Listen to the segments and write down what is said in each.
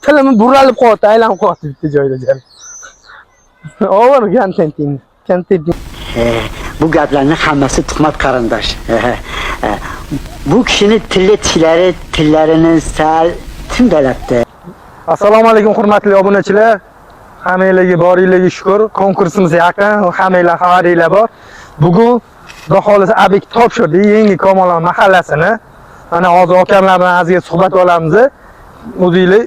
Tilim buralib qolyapti, aylanib qolyapti bitta joyda jan. Over kontenting. Kontenting. Bu gaplarning hammasi tuhmat, qarindosh. Bu kishini tilli tishlari tillarini sal tundalabdi. Assalomu alaykum, hurmatli obunachilar. Hammanglarga boringlarga shukur. Konkursimiz yaqin, hammanglar xabaringlar bor. Bugun Xudo xohlasa obyekt topshirdik, yangi Kamolon mahallasini. Mana hozir akamlar bilan ozgina suhbat olamiz. O'zinglar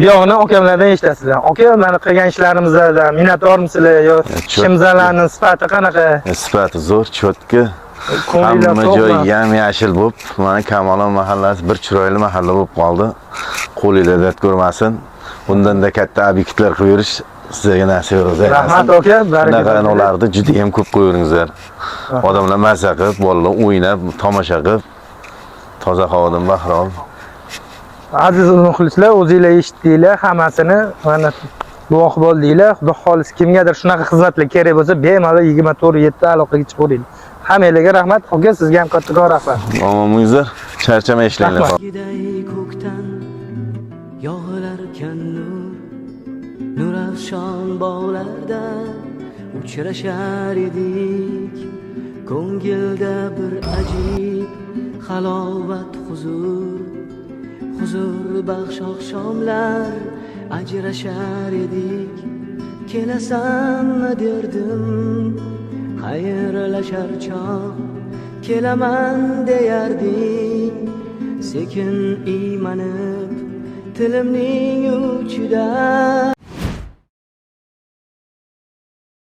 buyog'ini akamlardan eshitasizlar. Aka, mana qilgan ishlarimizdan minnatdormisizlar yo ishimizlarning sifati qanaqa? Sifati zo'r, чётко. Ko'ngillar Hamma joy to'qmi? yam yashil bo'lib, mana Kamolon mahallasi bir chiroyli mahalla bo'lib qoldi. Qo'linglar dard ko'rmasin. Bundan-da katta obyektlar qilib yurish sizlarga nasib o'zi. Rahmat aka, baraka. Bunaqa ularni juda ham ko'p qo'yaveringizlar. Odamlar maza qilib, bolalar o'ynab, tomosha qilib, toza havodan bahra olib. Aziz muxlislar, o'zinglar eshitdinglar hammasini. Mana guvoh bo'ldinglar. Xudo xohlasa, kimgadir shunaqa xizmatlar kerak bo'lsa, bemalol 24/7 aloqaga chiqaveringlar. Hammanglarga rahmat. Aka, sizga ham kattakon rahmat. Omon bo'lingizlar, charchamay ishlanglar. Rahmat. Giday ko'kdan yog'ilarkan nur, nurafshon bog'larda uchrashar edik. Ko'ngilda bir ajib halovat, huzur, huzur baxsh oqshomlar ajrashar edik. Kelasanmi derdim xayrlashar chog', kelaman deyarding sekin iymanib tilimning uchida.